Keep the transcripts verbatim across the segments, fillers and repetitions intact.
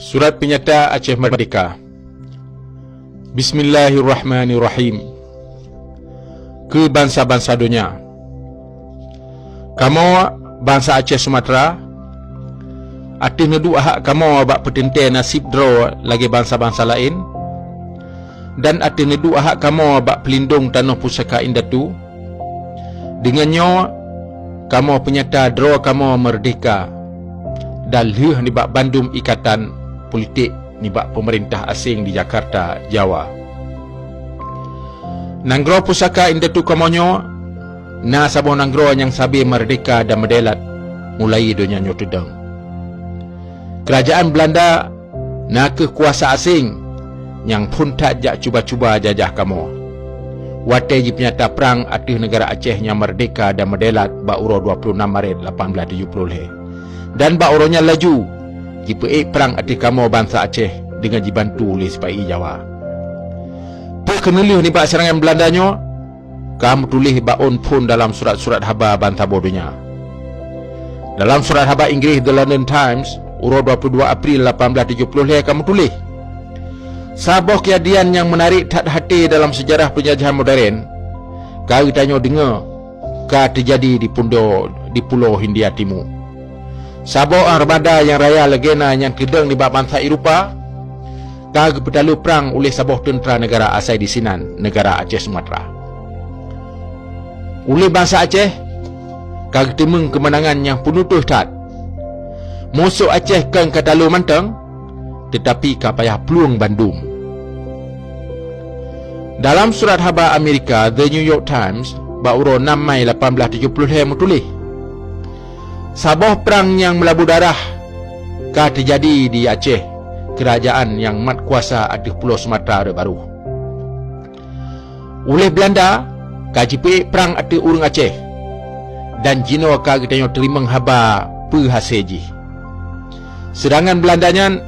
Surat peunyata Aceh Merdeka. Bismillahirrahmanirrahim. Keu bansa-bansa donya. Kamoe, bansa Aceh Sumatra, ateueh neuduek hak kamoe bak peuteuntée naseb droe lagée bansa-bansa laén, dan ateueh neuduek hak kamoe bak peulindong tanoh pusaka indatu, deungon nyoe kamoe peunyata droe kamoe meurdehka dan lheueh nibak bandum ikatan politik nibak peumeurintah aséng di Jakarta, Jawa. Nanggroe pusaka indatu kamoe nyoe na saboh nanggroe nyang sabe meurdehka dan meudeulat mulai donya nyoe teudong. Keurajaan Beulanda na kheueh kuasa aséng nyang phon that jak cuba-cuba jajah kamoe. Watée jipeunyata prang ateueh neugara Aceh nyang meurdehka dan meudeulat bak uroe dua ploh nam Maret lapan blaih tujoh ploh lhée, dan bak uroe nyan laju jipeuék prang ateueh kamoe bansa Aceh deungon jibantu lé sipa-i Jawa. Peue keuneulheueh nibak seurangan Beulanda nyoe ka meutuléh bak ôn phon dalam surat-surat haba ban saboh donya. Dalam surat haba Inggréh The London Times, uroe dua ploh dua April lapan blaih tujoh ploh lhée ka meutuléh, saboh keujadian nyang meunarek that haté dalam seujarah peunjajahan modern ka geutanyoe deungoe ka teujadi di pundo-, di Pulo Hindia Timu. Saboh armada nyang raya lagée na nyang teudong nibak bansa Eropa ka geupeutaloe prang uléh saboh teuntra neugara asai disinan, neugara Aceh Sumatra. Uléh bansa Aceh ka geuteumeung keumeunangan nyang peunutoh that. Musoh Aceh kon ka taloe mantong, teutapi ka payah plueng bandum. Dalam surat haba Amerika The New York Times bak uroe nam Mai lapan blaih tujoh ploh lhée meutuléh, saboh prang nyang meulabu darah ka teujadi di Aceh, keurajaan nyang mat kuasa ateueh Pulo Sumatra rot barôh. Uléh Beulanda ka jipeuék prang ateueh ureuëng Aceh, dan jinoe ka geutanyoe teurimong haba peue hasé jih. Seurangan Beulanda nyan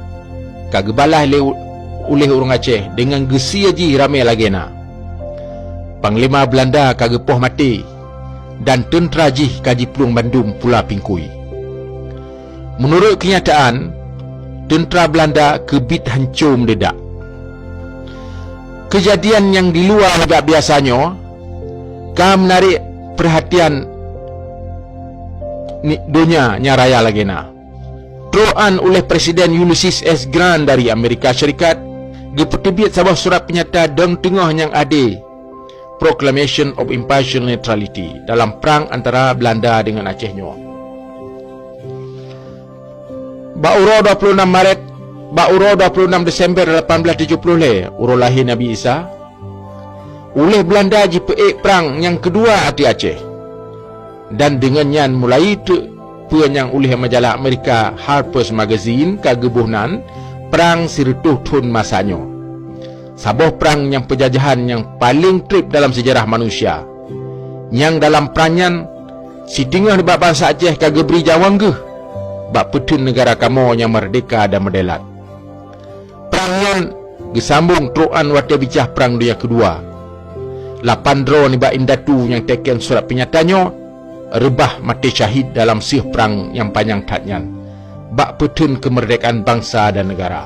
ka geubalaih lé u-, uléh ureuëng Aceh deungon geusie jih ramé lagée na. Panglima Beulanda ka geupoh maté, dan teuntra jih ka jiplueng bandum pula pingkui. Meunurot keunyataan, teuntra Beulanda keubiet hanco meudeudak. Keujadian nyang di luwa nibak biasa nyoe ka meunarek peurhatian ni-, donya nyang raya lagée na. Trok 'an uléh Presiden Ulysses S Grant dari Amerika Syarikat geupeuteubiet saboh surat peunyata dong teungoh nyang adé, Proclamation of Impartial Neutrality dalam prang antara Beulanda deungon Aceh nyoe. Bak uroe dua ploh nam Maret, bak uroe dua ploh nam Desember lapan blaih tujoh ploh lhée, uroe lahé Nabi Isa, uléh Beulanda jipeuék prang nyang keudua ateueh Aceh. Dan deungon nyan mulai treuk peue nyang uléh majalah Amerika Harper's Magazine ka geuboh nan Prang Sireutôh Thon Masa Nyoe. Saboh prang nyang peujajahan nyang paleng treb dalam seujarah manusia. Nyang dalam prang nyan, siteungoh nibak bansa Aceh ka geubri nyawöng geuh bak peutheun neugara kamoe nyang meurdehka dan meudeulat. Prang nyan geusambong trok 'an watée bicah Prang Dunia Keudua. Lapan droe nibak indatu nyang teuken surat peunyata nyoe reubah maté syahid dalam seueh prang nyang panyang that nyan, bak peutheun keumeurdekaan bansa dan neugara.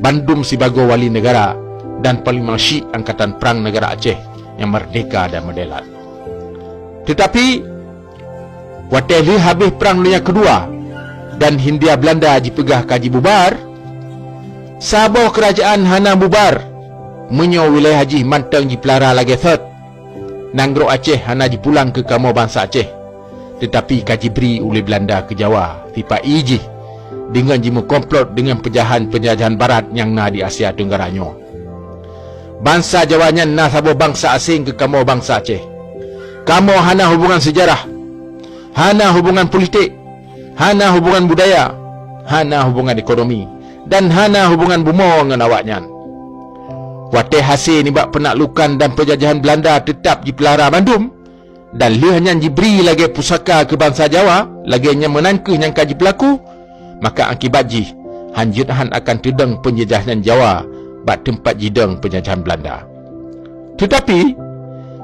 Bandum sibagoe wali neugara dan Panglima Syik Angkatan Prang Neugara Aceh nyang meurdehka dan meudeulat. Teutapi, watée lheueh habéh Prang Dunia Keudua dan Hindia Beulanda jipeugah ka jibubar, saboh keurajaan hana bubar meunyoe wilayah jih mantong jipeulara lagée sot. Nanggroe Aceh hana jipulang keu kamoe bansa Aceh, teutapi ka jibri uléh Beulanda keu Jawa sipa-i jih deungon jimeukomplot deungon peujahan-peujajahan barat nyang na di Asia Tenggara nyoe. Bansa Jawa nyan na saboh bansa aséng keu kamoe bansa Aceh. Kamoe hana hubongan seujarah, hana hubongan politik, hana hubongan budaya, hana hubongan ekonomi, dan hana hubongan bumoe ngon awaknyan. Watée hasé nibak peunaklukan dan peujajahan Beulanda teutab jipeulara bandum, dan lheueh nyan jibri lagée pusaka keu bansa Jawa, lagée nyan meunan kheueh nyang ka jipeulaku, maka akibat jih hanjeuet han akan teudong peunjajahan Jawa bak teumpat jidong peunjajahan Beulanda. Teutapi,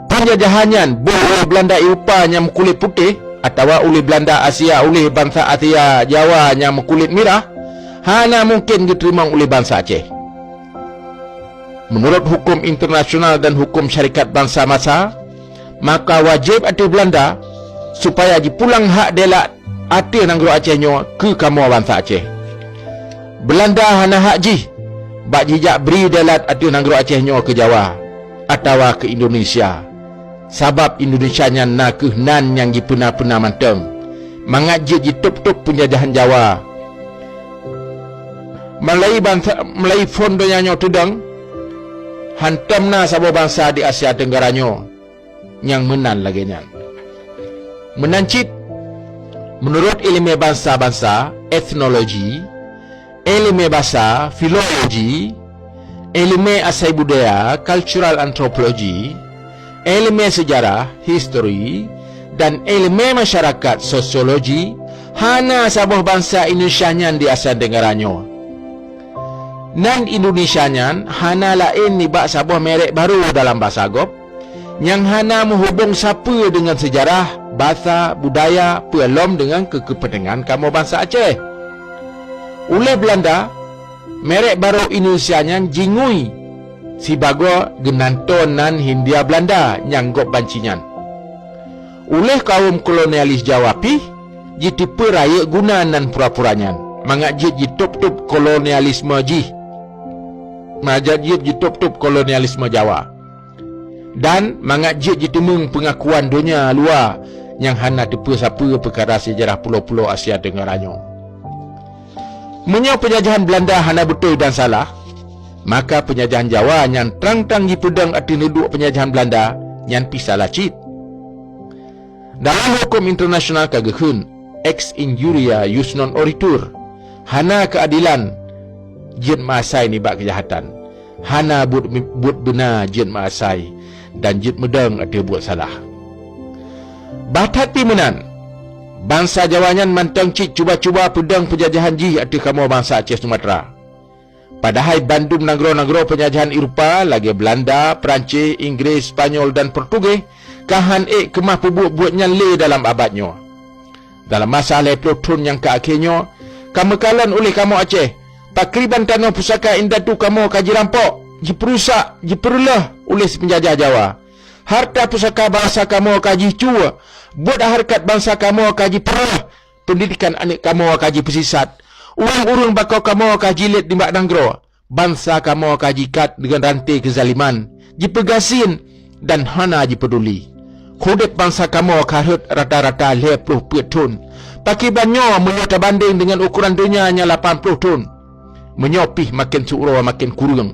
peunjajahan nyan boh uléh Beulanda Eropa nyang meukulét putéh atawa uléh Beulanda Asia uléh bansa Asia Jawa nyang meukulét mirah, hana mungken geuteurimong uleh bansa Aceh. Meunurot huköm internasional dan huköm syarikat bansa-bansa, maka wajéb ateueh Beulanda supaya jipulang hak deulat ateueh nanggroe Aceh nyoe keu kamoe bansa Aceh. Beulanda hana hak jih bak jijak bri deulat ateueh nanggroe Aceh nyoe keu Jawa atawa keu Indonesia, sabab Indonesia nyan na kheueh nan nyang jipeuna-peuna mantong, mangat jeuet jitôb-tôb peunjajahan Jawa. Meulai bansa, meulai phon donya nyoe teudong, hántom na saboh bansa di Asia Tenggara nyoe nyang meunan lagée nyan. Meunan cit, meunurot iéleumé bansa-bansa, etnologi, iéleumé basa, filologi, iéleumé asai budaya, cultural anthropology, iéleumé seujarah, history, dan iéleumé masyarakat, sosiologi, hana saboh bansa Indonesia nyan di Asia Tenggara nyoe. Nan Indonesia nyan hana laén nibak saboh merek barô dalam basa gob, nyang hana meuhubong sapeue deungon seujarah, basa, budaya, peue lom deungon keu keupeuntengan kamoe bansa Aceh. Uleh Beulanda, merek barô Indonesia nyan jingui sibagoe geunantoe nan Hindia Beulanda nyang gob banci nyan. Uleh kawöm kolonialis Jawa pih, jiteupeue rayeuk guna nan pura-pura nyan, mangat jeuet jitôb-tôb kolonialisme jih, mangat jeuet jitôb-tôb kolonialisme Jawa, dan mangat jeuet jiteumeung peungakuan donya luwa nyang hana teupeue sapeue peukara seujarah pulo-pulo Asia Tenggara nyoe. Meunyoe peunjajahan Beulanda hana beutôi dan salah, maka peunjajahan Jawa nyang trang-trang jipeudong ateueh neuduek peunjajahan Beulanda nyan pih salah cit. Dalam huköm internasional ka geukheun, ex injuria jus non oritur, hana keuadelan jeuet meuasai nibak keujahatan, hana buet, buet beuna jeuet meuasai dan jeuet meudong ateueh buet salah. Bah that pih meunan, bansa Jawa nyan mantong cit cuba-cuba peudong peunjajahan jih ateueh kamoe bansa Aceh Sumatra. Padahai bandum nanggroe-nanggroe peunjajahan Eropa lagée Beulanda, Peurancis, Inggréh, Spanyol dan Portugéh ka hán ék keumah peubuet buet nyan lé dalam abad nyoe. Dalam masa lhée ploh thon nyang ka akhé nyoe, ka meukalon uleh kamoe Aceh, pakriban tanoh pusaka indatu kamoe ka jirampok, jipeurusak, jipeureuloh uleh seupeunjajah Jawa. Hareuta pusaka bansa kamoe ka jicue, buet hareukat bansa kamoe ka jipeureuloh, peundidekan aneuëk kamoe ka jipeusisat, ureuëng-ureuëng bako kamoe ka jilet nibak nanggroe, bansa kamoe ka jiikat deungon ranté keuzaliman, jipeugasien dan hana jipeuduli. Udeb bansa kamoe ka rhot rata-rata lhée ploh peuet thon. Pakriban nyoe meunyoe tabandeng deungon ukoran donya nyang lapan ploh thon. Meunyoe pih maken siuroe maken kureueng.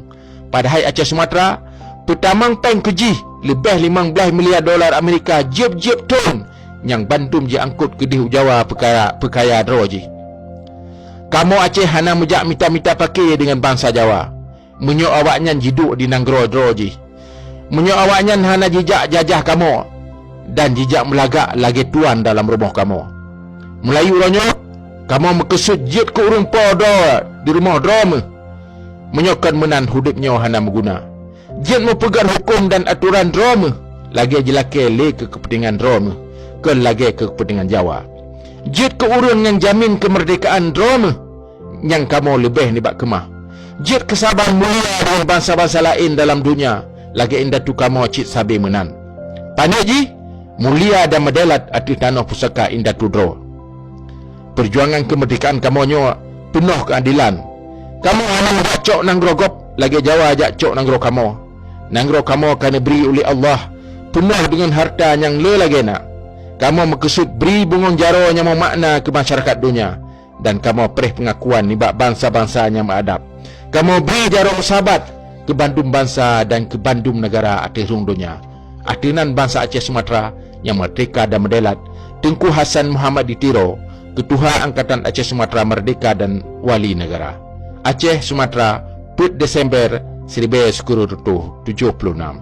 Padahai Aceh Sumatra peutamong péng keu jih leubeh limong blaih miliar dolar Amerika jieb-jieb thon, nyang bandum jiangkot keudeh u Jawa peukara, peukaya droe jih. Kamoe Aceh hana meujak mita-mita paké deungon bansa Jawa, meunyoe awaknyan jiduek di nanggroe droe jih. Meunyoe awaknyan hana jijak jajah kamoe dan jijak meulagak lagée tuan dalam rumoh kamoe. Meulayeue uroe nyoe, kamoe meukeusut jeuet keu ureuëng po droe di rumoh droe meuh. Meunyoe kon meunan udeb nyoe hana meuguna. Jeuet meupeugét huköm dan atoran droe meuh, lagée jilakée lé keu keupeuntengan droe meuh, kon lagée keu keupeuntengan Jawa. Jeuet keu ureuëng nyang jamin keumeurdekaan droe meuh, nyang kamoe leubeh nibak keumah. Jeuet keu saban mulia deungon bansa-bansa laén dalam donya, lagée indatu kamoe cit sabe meunan. Paneuk jih, mulia dan meudeulat ateueh tanoh pusaka indatu droe. Peujuangan keumeurdekaan kamoe nyoe peunoh keuadelan. Kamoe hana meujak cok nanggroe gob lagée Jawa jak cok nanggroe kamoe. Nanggroe kamoe ka neubri uleh Allah, peunoh deungon hareuta nyang le lagée na. Kamoe meukeusut bri bungöng jaroe nyang meumakna keu masyarakat donya, dan kamoe preh peungakuan nibak bansa-bansa nyang meuadab. Kamoe bri jaroe meusabat keu bandum bansa dan keu bandum neugara ateueh rhueng donya. Ateueh nan bansa Aceh Sumatra nyang meurdeka dan meudeulat, Teungku Hasan Muhammad di Tiro, Keutuha Angkatan Aceh Sumatra Meurdeka dan Wali Neugara. Aceh, Sumatra, peuet Desember siribée sikureueng reutôh tujoh ploh nam.